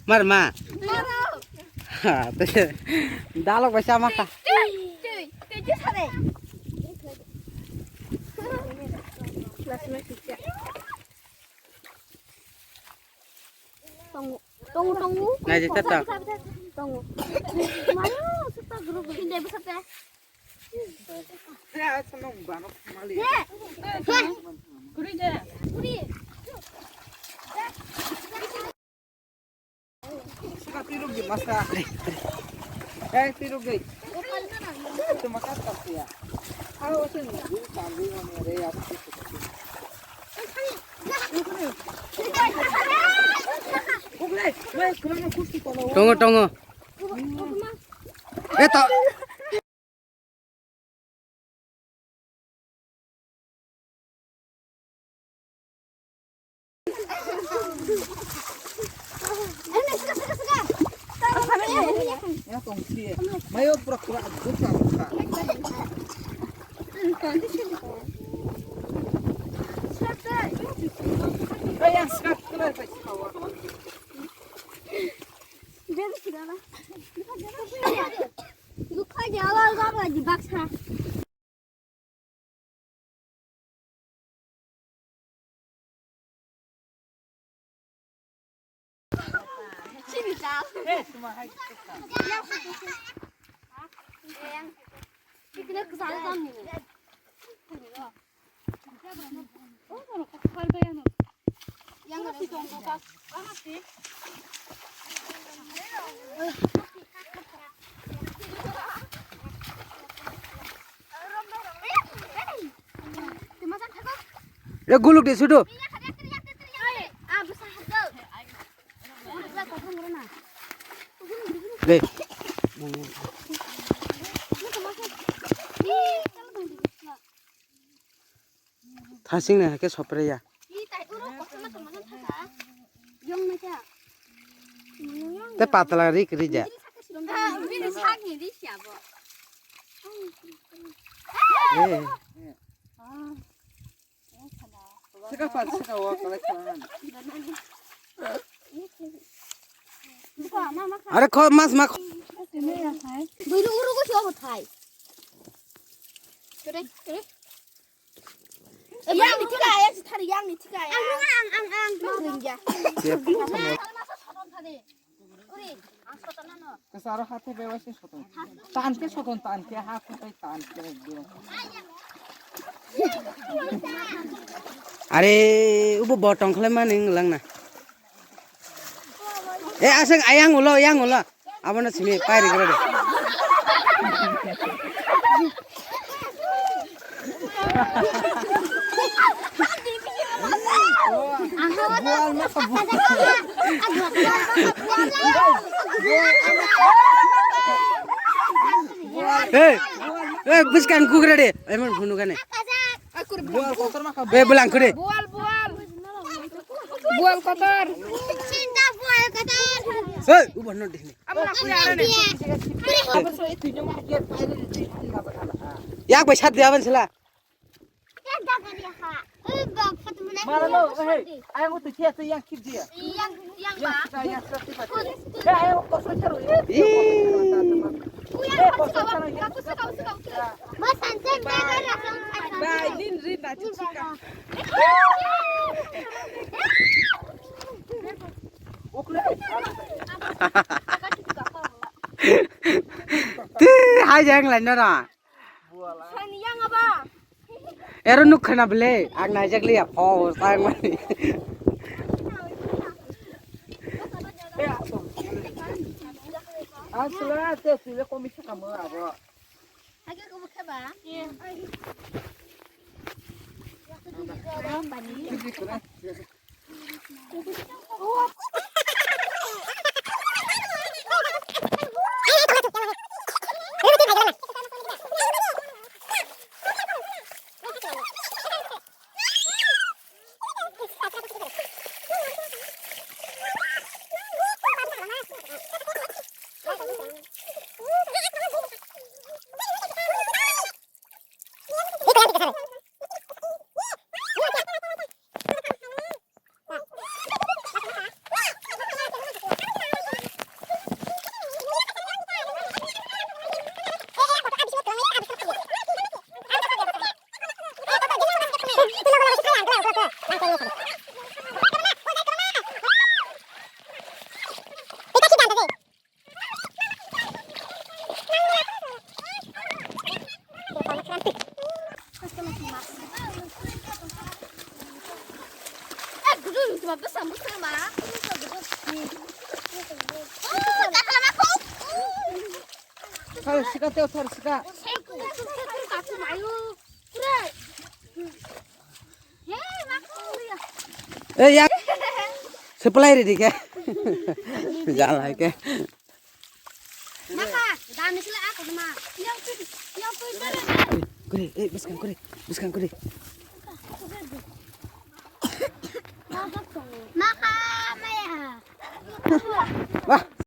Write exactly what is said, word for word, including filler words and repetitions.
Mar ma. Ha, te dalok bai sama kha. Tongo, tongo, tongo. Nai, jeta ta. Tongo. Mayo, sita guru guru. Hindi, bisa ta. Kuri de. Kuri. Saka tiruk di masa. Eh, tiruk di. Itu masa tak ya. Kalau usin di kambing ini ada ya. Tongo, tongo. Eh, to. Ya, tong si. Mayo pura pura buka buka. Ay, ya, sekarang, sekarang, sekarang. Dukha jala gaba di baksa. Sini ta. Ikna ksal kam ni. Re guluk de sudu. De. Thasing na hake sopre ya. Te patla rik rija. Eh. Sika pat, sika wa, kala kala. Are kho mas ma kho. Dulu uru ko sio thai. Kere, kere. Yang ni thika, yang si thari, yang ni thika ya. Ang, ang, ang, ang. Rinja. Uri, ang soto nano. Kasaro hati bewa si soto. Tan ke soto, tan ke ha ko tai tan ke do. Are, ubo botong khlai mani wng lang na. Eh, aswk ayang ulo, ayang ulo. Abono simi pai ri kre de. Hey, hey, buskang kugra de. Emon hunu gane. Bual kotor ma kha. Be bulang khude. Bual, bual. Bual kotor. Cinta bual kotor. Hey, ubo no dihni. Amra kuri arane. Yak bai sat diya ban sila. Mara no, hey, ayang utu chia se yang kip dia. Yang, yang ba. Yang sa kip dia. Hey, ayang kosong charo. Ih. Bai, din rin na chichika. Ti, hai jang lai na ra. Ero nuk khana bele, ang naijak liya, pho, tang mani. Asla, te sile komi sakamo abo. Hage ko bukhe ba? Bwsa bwsa ma. Thar sika teo, thar sika. Ei, yang. Supply ready ke? Jalan ke. Maka, dami sila aku nama. Yang tu, yang tu. Kuri, eh, bwskang kuri, bwskang kuri.